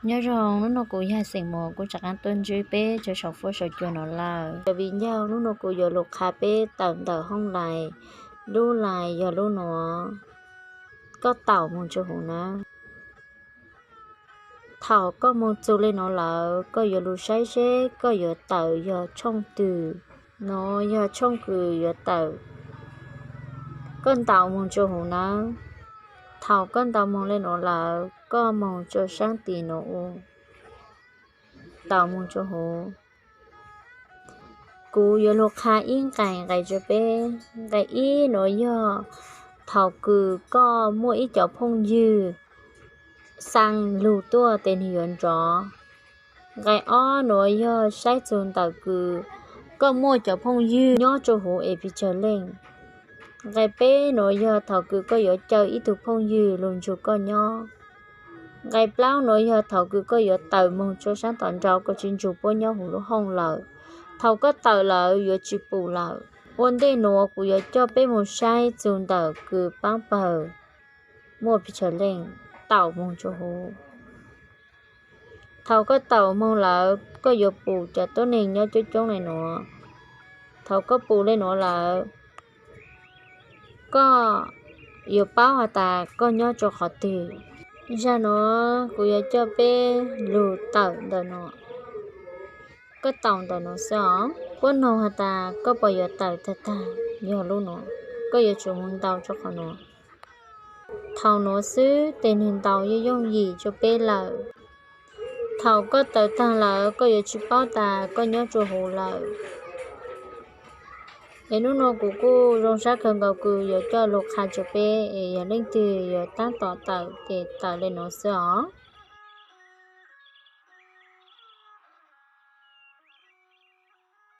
Nyob zoo, hnub no kuv yog xeem Muas, kuv rov qab tuaj ntsib peb rau saum fuab saum cua no lawm. Cov viv ncaus, hnub no kuv yuav lug qha peb tawm ntawm hoob lais. Lub lais yog lub nuav, koj taum moog rua huv nawb. Thaum koj moog txug le nuav lawm, koj yuav lug saib seb koj yuav tawm yog tshooj twg. Nuav yog tshooj kws yuav tawm. Koj ntaus moog rua huv nawb. Thaum koj ntaus moog le nuav lawm, koj moog rua saab tim nuav u. Ntaus moog rua huv. Kuv yuav lug qha ib nqai nqai rua peb. Nqai ib nuav yog thaum kws koj muaj ib cov phooj ywg xaa lug tuaj tes nwg yuav nrov. Nqai ob nuav yog saib txug ntawm kws koj muaj cov phooj ywg nyob rua huv es pes tsawg leej. Nqai peb nuav yog thaum kws koj yuav caw ib tug phooj ywg lug nrug koj nyob. Nqai plaub nuav yog thaum kws koj yuav tawm moog rua saab tom nraud, koj tsi nrug puab nyob huv lub hoob lawm. Thaum koj tawm lawm yuav tsi pum lawm. Ua ntej nuav kuv yuav coj peb moog saib txug ntawm kws paab pawg muaj pes tsawg leej. Taum moog rua huv. Thaum koj taum moog lawm, koj yuav pum cov tuab neeg nyob coob coob le nuav. Thaum koj pum le nuav lawm, koj yuav paub has tas koj nyob rua qhov twg. Zag nuav kuv yuav coj peb lug tawm ntawm nuav. Koj taum ntawm nuav xwb os. Puab noog has tas koj puas yuav tawm tag tag, yog lub nuav, koj yuav tsum moog ntaus rua qhov nuav. Thaum nuav xwb tes nwg ntaus yooj yooj yim rua peb lawm. Thaum koj tawm tag lawm, koj yuav tsi paub tas koj nyob rua huv lawm. Es nub nua kuv kuj zoo sab kawg nkaus kws yuav coj lug qha rua peb, es yog leej twg yuav taab tom tawm ces tawm le nuav xwb os.